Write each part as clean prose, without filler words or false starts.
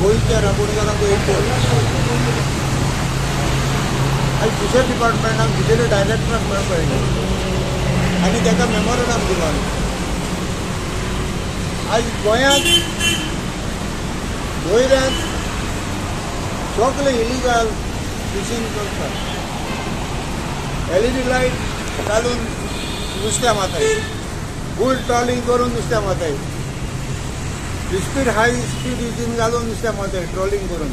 गोंयच्या राबोणकारांक एक बोट. आनी फिशरी डिपार्टमेंटाक फिशरी डायरेक्टराक मेळपाक येयलें आनी ताका मेमोरंडम दिलो. आयज गोंयांत गोंयऱ्यांत सगळे इलिगल फिशींग करतात. एलईडी लायट घालून नुस्त्या मारताय, फूल ट्रॉलिंग करून नुस्त्या मारताय, स्पीड हाय स्पीड इंजीन घालून नुस्त्या मारताय ट्रॉलिंग करून.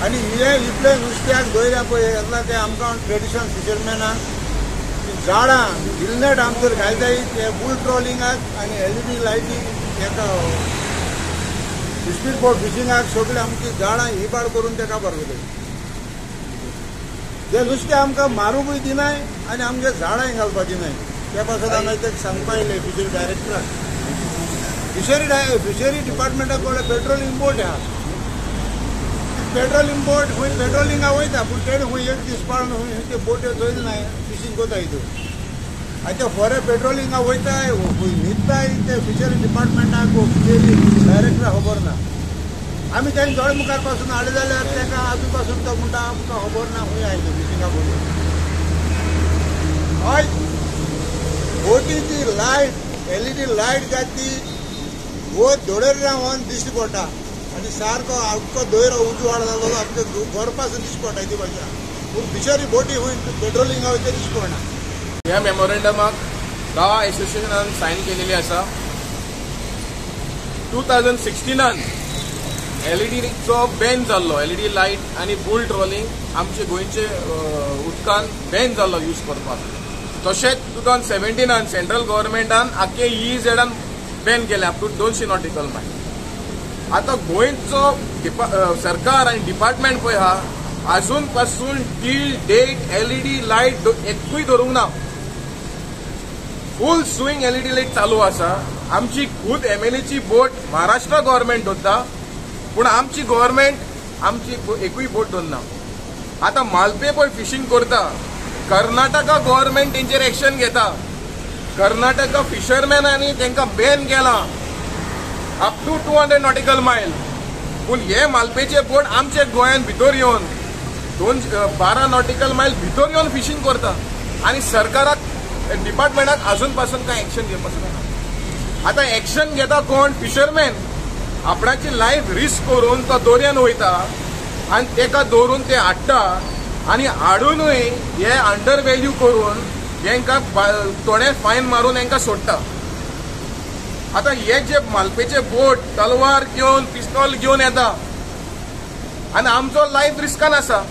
आनी हे इतले नुस्त्याक दोयऱ्या पळय येतला ते आमकां ट्रेडिशनल फिशरमॅनाक झाडां गिलनेट आमचेर घालताय ते फूल ट्रॉलिंगाक आनी एलईडी लायटी तेका स्पीड बोट फिशिंगाक सगळे आमची झाडां इबाड करून ते काबार करताय. ते नुस्तें आमकां मारूंकूय दिनाय आनी आमगे झाडांय घालपा दिनाय. त्या पासत आमी ते सांगपा येयले फिशरी डायरेक्टराक. फिशरी डिपार्टमेंटा कडेन पेट्रोलिंग बोट आहा. पेट्रोलिंग बोट खंय पेट्रोलिंगा वयता पूण तेणें खंय एक दीस पाळून खंय ते बोट्यो चोयले ना फिशींग कोताय त्यो. आनी ते फोरे पेट्रोलिंगा वयताय खंय न्हिदताय ते फिशरी डिपार्टमेंटाक फिशरी डायरेक्टराक खबर ना. आमी तेंच्या दोळे मुखार पासून हाडले जाल्यार ताका आजून पासून तो म्हणटा आमकां खबर ना खंय आयलो फिशिंगा बोटी. हय बोटीची लायट एलईडी लायट जाता ती वत धोडेर रावन दिश्टी पडटा आनी सारको आख्खो दोयरो उजवाड जालो आमच्या घर पासून दिश्टी पडटा ती भाशा. पूण फिशरी बोटी खंय पेट्रोलिंगा वयता दिश्टी पडना. ह्या मेमोरेंडमाक 10 एसोसिएशनान सायन केलेली आसा. 2016 एलईडीचो बॅन जाल्लो, एलईडी लायट आनी बुल ट्रॉलिंग आमचे गोंयचे उदकान बॅन जाल्लो यूज करपाक. तशेंच 2017 सेंट्रल गव्हर्मेंटान आख्खे ईझेडान बॅन केले अप टू 200 नॉटिकल मायल. आतां गोंयचो सरकार आनी डिपार्टमेंट पळय आहा आजून पासून टील डेट एलईडी लायट एकूय धरूंक ना. फूल स्विंग एलईडी लायट चालू आसा. आमची खूद एमएलएची बोट महाराष्ट्र गव्हर्मेंट धरता पूण आमची गव्हर्मेंट आमची एकूय बोट धरना. आतां मालपे पळय फिशींग करता, कर्नाटका गव्हर्मेंट तेंचेर एक्शन घेता. कर्नाटका फिशरमॅनांनी तांकां बॅन केला अप टू 200 नॉटिकल मायल. पूण हे मालपेचे बोट आमचे गोंयांत भितर येवन 12 नॉटिकल मायल भितर येवन फिशींग करता आनी सरकाराक डिपार्टमेंटाक आजून पासून कांय एक्शन घेवपाक ना. आतां एक्शन घेता कोण? फिशरमॅन. आपणाची लायफ रिस्क करून तो दोरयान वयता आनी तेका दवरून ते हाडटा आनी हाडुनूय हे अंडर व्हॅल्यू करून हेंकां थोडे फायन मारून हेंकां सोडटा. आतां हे जे मालपेचे बोट तलवार घेवन पिस्तोल घेवन येता आनी आमचो लायफ रिस्कान आसा.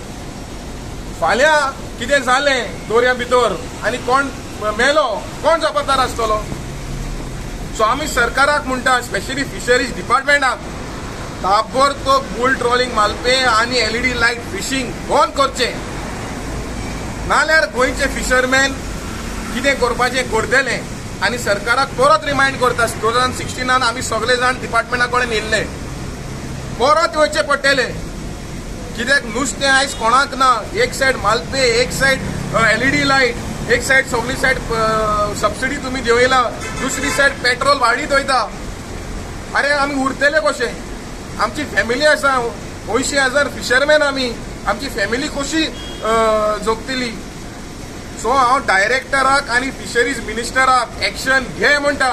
फाल्यां कितें जालें दोरया भितर आनी कोण मेलो, कोण जबाबदार आसतलो? सो आमी सरकाराक म्हणटा, स्पेशली फिशरीज डिपार्टमेंटाक ताबडतोब बुल ट्रॉलिंग मालपे आनी एलईडी लायट फिशींग बंद करचें. नाल्यार गोंयचे फिशरमॅन कितें करपाचें करतले. आनी सरकाराक परत रिमायंड करता, 2016 आमी सगळे जाण डिपार्टमेंटा कडेन येयल्ले, परत वयचें पडटलें. कित्याक नुस्तें आयज कोणाक ना. एक सायड मालपे, एक सायड एलईडी लायट, एक सायड सगळी सायड सबसिडी तुमी देंवयला, दुसरी सायड पेट्रोल वाडीत वयता. अरे आमी उरतले कशें? आमची फॅमिली आसा, 80,000 फिशरमॅन आमी, आमची फॅमिली कशी जगतली? सो हांव डायरेक्टराक आनी फिशरीज मिनिस्टराक एक्शन घे म्हणटा.